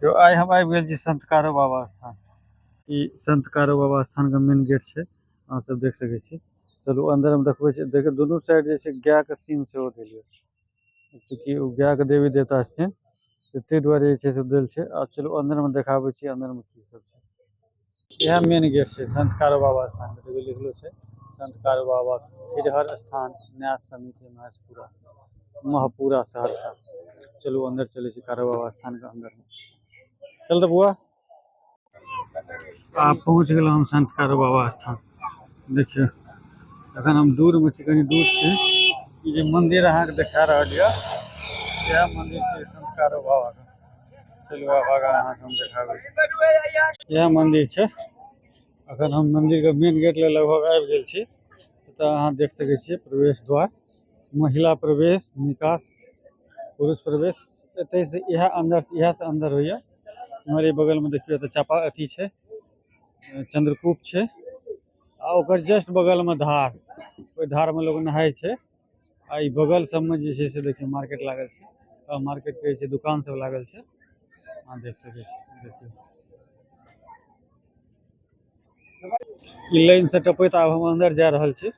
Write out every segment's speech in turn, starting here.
यौ आइ हम आबि गेल छी संत कारो बाबा स्थान। ई संत कारो बाबा स्थान के मेन गेट छै, अहाँ सब देख सकै छी। चलू अंदर मे देखबै छी, देखियौ दुनू साइड जे छै गाय के सीन सेहो देल यऽ। चूँकि ओ गाय के देवी देवता छथिन तऽ ताहि दुआरे जे छै से देल छै। आब चलू अंदर मे देखाबै छी अंदर मे की सब छै। इएह मेन गेट छै संत कारो बाबा स्थान के, देखियौ लिखलो छै संत कारो बाबा खिरहर स्थान न्यास समिति महेशपुरा महपुरा सहरसा। चलू अंदर चलै छी कारो बाबा स्थान के अंदर मे। चल तऽ बुआ, आब पहुँच गेलहुँ हम संत कारो बाबा स्थान। देखियौ एखन हम दूर मे छी, कनि दूर छी। ई जे मंदिर अहाँके देखा रहल यऽ, इएह मंदिर छै संत कारो बाबा के। चलू आब आगाँ अहाँके हम देखाबै छी। इएह मंदिर छै। अखन हम मंदिर के मेन गेट लग लगभग आबि गेल छी। एतऽ अहाँ देख सकै छियै प्रवेश द्वार, महिला प्रवेश निकास, पुरुष प्रवेश। एतै से इएह अंदर, इएह से अंदर होइया। इम्हर ई बगल में देखियौ तऽ चापा अथी छै, चंद्रकूप छै, आ ओकर जस्ट बगल में धार, ओहि धार में लोग नहाय छै। आ ई बगल सब में जे छै से देखियौ मार्केट लागल छै, आ मार्केट कहै छै दुकान सब लागल छै, अहाँ देख सकै छी। देखियौ ई लाइन से टपैत आब हम अंदर जा रहल छी।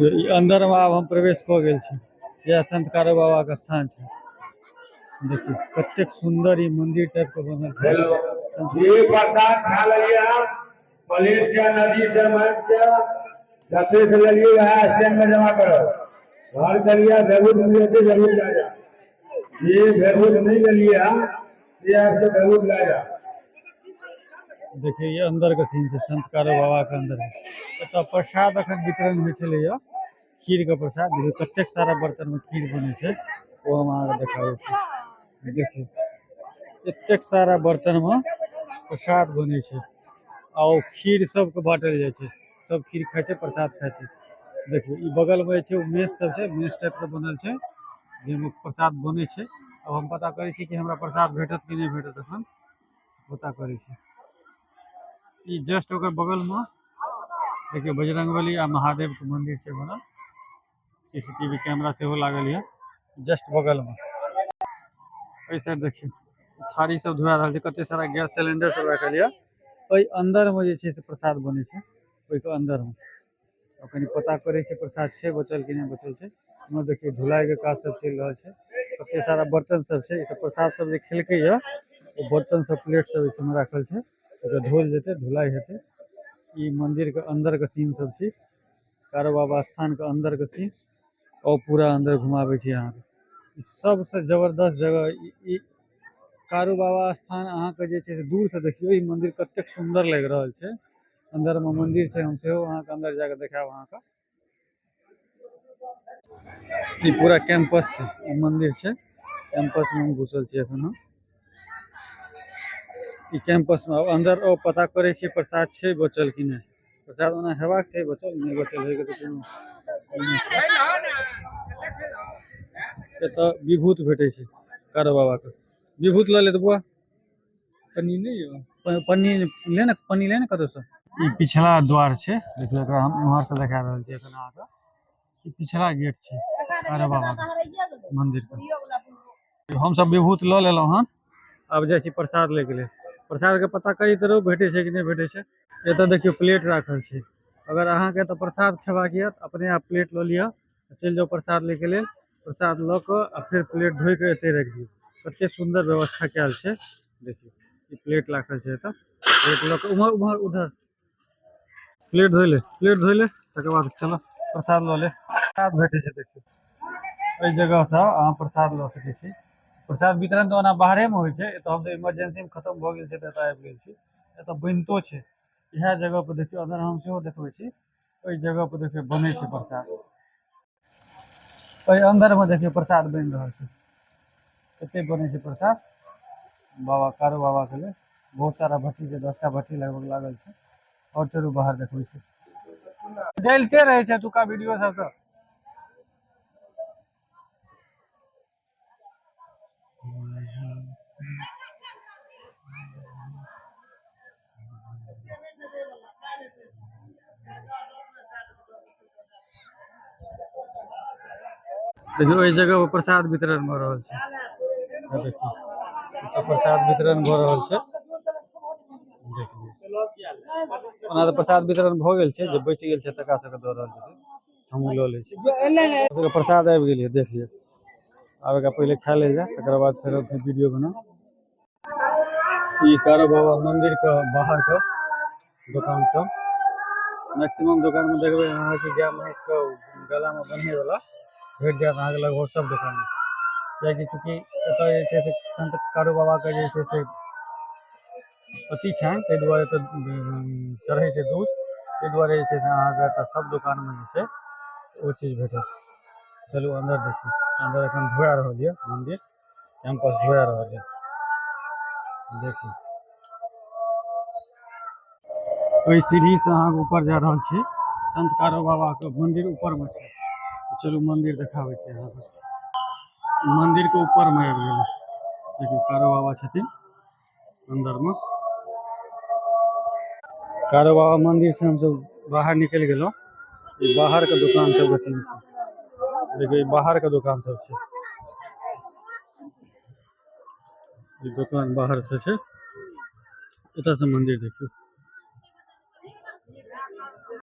ई अंदर में आब हम प्रवेश कऽ गेल छी। इएह संत कारो बाबा के स्थान छै। देखियौ कतेक सुंदर ई मंदिर टाइप के बनल छै। जी प्रसाद खा लेलिए आप, प्लेट के नदी से मांगि के जते से लेलिए वएह स्टैंड में जमा करो। घर के लिए बेगूस मिले थे जरूर ला जा। ये बेगूस नहीं लेलिए हाँ, ये आपसे बेगूस ला जा। देखियौ ये अंदर के सीन छै संत कारो बाबा के अंदर। एतऽ प्रसाद अखन वितरण होइ छलैया, खीर के प्रसाद। देखियौ कतेक सारा बर्तन में खीर बनै छै, ओ हम अहाँके देखाबै छी। देखियौ एतेक सारा बर्तन में प्रसाद बनै छै आ ओ खीर सबके बाँटल जाइ छै। सब खीर खाइ छै, प्रसाद खाइ छै। देखियौ ई बगल में जे छै ओ मेस सब छै, मेस टाइप के बनल छै जाहिमे प्रसाद बनै छै। आब हम पता करै छी कि हमरा प्रसाद भेटत कि नहि भेटत, एखन पता करै छी। ई जस्ट ओकर बगल में देखियौ बजरंगबली आ महादेव के मंदिर छै बनल, सीसीटीवी कैमरा सेहो लागल यऽ जस्ट बगल में। एहि साइड देखियौ थारी सब धोआ रहल छै, कते सारा गैस सिलेंडर सब राखल यऽ। ओहि अंदर में जे छै से प्रसाद बनै छै, ओहिके अंदर में। आब कनि पता करै छै प्रसाद छै बचल कि नहि बचल छै। इम्हर देखियौ धुलाई के काज सब चलि रहल छै, कते सारा बर्तन सब छै। ई सब प्रसाद सब जे खेलकै यऽ ओ बर्तन सब प्लेट सब एहि सबमे राखल छै, ओकरा धोल जेतै, धुलाई हेतै। ई मंदिर के अंदर के सीन सब छै, कारो बाबा स्थान के अंदर के सीन। और पूरा अंदर घुमाबै छी अहाँके। ई सबसे जबरदस्त जगह ई कारू बाबा स्थान अहाँके जे छै से दूर से देखियौ ई मंदिर कतेक सुंदर लागि रहल छै। अंदर में मंदिर छै, हम सेहो अहाँके अंदर जाके देखायब अहाँके। ई पूरा कैंपस छै, ई मंदिर छै, कैंपस में हम घुसल छी एखन। हम ई कैंपस में आब अंदर ओ पता करै छी प्रसाद छै बचल कि नहि। प्रसाद ओना हेबाक छै बचल, नहि बचल होइके तऽ कोनो नहि छै। एतऽ विभूत भेटै छै कारो बाबा के। विभूत लऽ ले तऽ बुआ, पन्नी नहि यौ, पन्नी ले ने, पन्नी ले ने कतौसँ। ई पिछला द्वार छै, देखियौ एकरा हम इम्हर से देखा रहल छी एखन अहाँके। ई पिछला गेट छै कारो बाबा के मंदिर के। हमसब विभूत लऽ लेलहुँ हन, आब जाइ छी प्रसाद लैके लेल। प्रसाद के पता करी तऽ रहू भेटै छै कि नहि भेटै छै। एतऽ देखियौ प्लेट राखल छै, अगर अहाँके एतऽ प्रसाद खेबाक यऽ तऽ अपने आप प्लेट लऽ लिअ, चलि जाउ प्रसाद लैके लेल। प्रसाद लऽ कऽ आ फेर प्लेट धोइ कऽ एतै राखि दियौ। कते सुन्दर व्यवस्था कयल छै। देखियौ ई प्लेट राखल छै एतऽ, प्लेट लऽ कऽ उम्हर उम्हर उधर प्लेट धोइ ले, प्लेट धोइ ले, तकर बाद चलऽ प्रसाद लऽ ले। प्रसाद भेटै छै देखियौ एहि जगहसँ अहाँ प्रसाद लऽ सकै छी। प्रसाद वितरण तऽ ओना बाहरेमे होइ छै, एतऽ हमसब इमरजेंसीमे खतम भऽ गेल छै तऽ एतऽ आबि गेल छी। एतऽ बनितो छै इएह जगह पर देखियौ, अन्दर हम सेहो देखबै छी। ओहि जगह पर देखियौ बनै छै प्रसाद, ओहि अंदर में देखियौ प्रसाद बनि रहल छै। कते बनै छै प्रसाद बाबा कारू बाबा के लेल। बहुत सारा भट्टी छै, 10टा भट्टी लगभग लागल छै। और चलू बाहर देखबै छी, डलते रहै छै एतुका वीडियो सब तऽ। देखियौ एहि जगह पर प्रसाद वितरण भऽ रहल छै। देखियौ एतऽ प्रसाद वितरण भऽ रहल छै। देख लियौ, ओना तऽ प्रसाद वितरण भऽ गेल छै, जे बचि गेल छै तकरा सबके दऽ रहल छथिन। हमहूँ लऽ लै छी। सबके प्रसाद आबि गेल यऽ, देख लियौ। आब एकरा पहिले खा लेल जाय, तकर बाद फेर वीडियो बनाउ। ई कारो बाबा मंदिर के बाहर के दुकान सब, मैक्सिमम दुकान में देखबै अहाँके गाय महींस के गला में बन्है वाला भेट जायत अहाँके लगभग सब दुकान में। कियाकि चूँकि एतऽ जे छै से संत कारू बाबा के जे छै से अथी छनि, ताहि दुआरे एतऽ चढ़ै छै दूध, ताहि दुआरे जे छै से अहाँके एतऽ सब दुकान में जे छै ओ चीज भेटत। चलू अंदर देखियौ। अंदर एखन धोआ रहल यऽ मंदिर, कैंपस धोआ रहल यऽ। देखियौ, ओहि सीढ़ी से अहाँके ऊपर जा रहल छी। संत कारो बाबा के मंदिर ऊपर में छै। चलू मंदिर देखाबै छी अहाँके। मंदिर के ऊपर में आबि गेल। देखियौ, कारो बाबा छथिन अंदर में। कारो बाबा मंदिर से हमसब बाहर निकलि गेलहुँ। ई बाहर के दुकान सब के सीन छै। देखियौ, ई बाहर के दुकान सब छै। ई दुकान बाहर से छै। एतऽ से मंदिर देखियौ।